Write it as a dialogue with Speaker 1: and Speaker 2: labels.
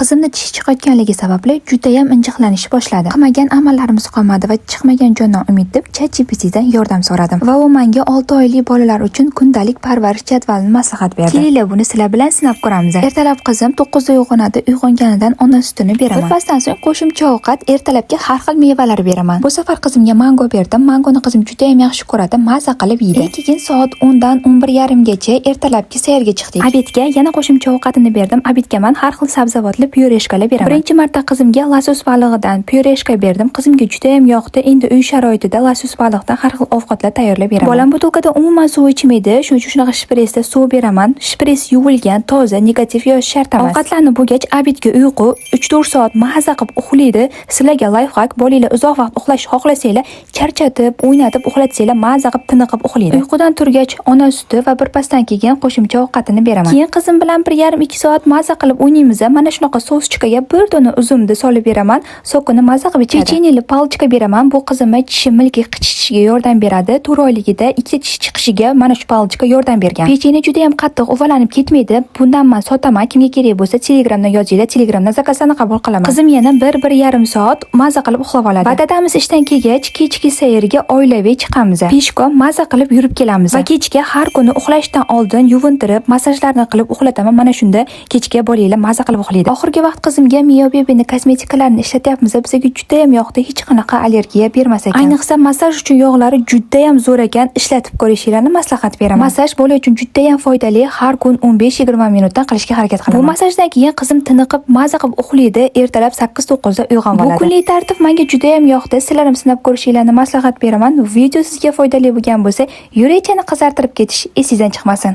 Speaker 1: Qizimni tishi chiqayotganligi sababli judayam injiqlanishni boshladi. Qilmagan amallarimiz qolmadi va chiqmagan jondan umid deb ChatGPTdan yordam so'radim. Va u menga 6 oylik bolalar uchun kundalik parvarish jadvalini maslahat berdi. Kelinglar, buni sizlar bilan sinab ko'ramiz. Ertalab qizim 9 da uyg'onadi. Uyg'onganidan ona sutini beraman. Birpasdan so'ng qo'shimcha ovqat, ertalabki har xil mevalar beraman. Bu safar qizimga mango berdim. Mangoni qizim juda ham yaxshi ko'radi, maza qilib yeydi. Keyin soat 10 dan 11:30 gacha ertalabki sayrga chiqdik. Обед ga yana qo'shimcha ovqatini berdim. Обед ga man har xil sabzavotli пюрешка lar beraman. Birinchi marta qizimga лосось balig'idan пюрешка berdim. Qizimga juda ham yoqdi. Endi uy sharoitida лосось baliqdan har xil ovqatlar tayyorlab beraman. Bolam butilkada umuman suv ichmaydi. Shuning uchun shunaqa shpritsda suv beraman. Shprits yuvilgan, toza, negativ yozish shart emas. Ovqatlanib bo'lgach, обед ga uyqu 3-4 soat maza qilib uxlaydi. Sizlarga лайфхак: bolanglar uzoq vaqt uxlash xohlasanglar, charchatib, o'ynatib uxlatsanglar, maza qilib tiniqib uxlaydi. Uyqudan turgach, ona suti va birpasdan keyin qo'shimcha ovqatini beraman. Keyin qizim bilan 1,5-2 soat maza qilib o'ynaymiz. Mana shunaqa сосочка ga bir dona uzumni solib beraman. Сок ini maza qilib ichadi. Pecheneli палочка beraman. Bu qizimga tishi milki qichishiga yordam beradi. 4 oyligida ikkita tish chiqishiga mana shu палочка yordam bergan. Pechenye juda ham qattiq, uvalanib ketmaydi. Bundan man sotaman. Kimga kerak bo'lsa, Telegramdan yozinglar. Telegramdan заказ larni qabul qilaman. Qizim yana 1-1,5 soat maza qilib uxlab oladi. Va dadamiz ishdan kelgach, kechki sayrga oilaviy chiqamiz. Пешком maza qilib yurib kelamiz. Va kechga har kuni uxlashdan oldin yuvintirib, massajlarni qilib uxlataman. Mana shunda kechga bolanglar maza qilib uxlaydi. Oxirgi vaqt qizimga Mio Baby'ni kosmetikalarini ishlatyapmiz. Bizga juda ham yoqdi. Hech qanaqa allergiya bermas ekan. Ayniqsa massaj uchun yog'lari juda ham zo'r ekan. Ishlatib ko'rishingizni maslahat beraman. Massaj bola uchun juda ham foydali. Har kun 15-20 minutdan qilishga harakat qilaman. Bu massajdan keyin qizim tiniqib, maza qilib uxlaydi. Ertalab 8-9 da uyg'onib oladi. Bu kunlik tartib menga juda ham yoqdi. Sizlar ham sinab ko'rishingizni maslahat beraman. Video sizga foydali bo'lgan bo'lsa, yurakchani qizartirib ketish esingizdan chiqmasin.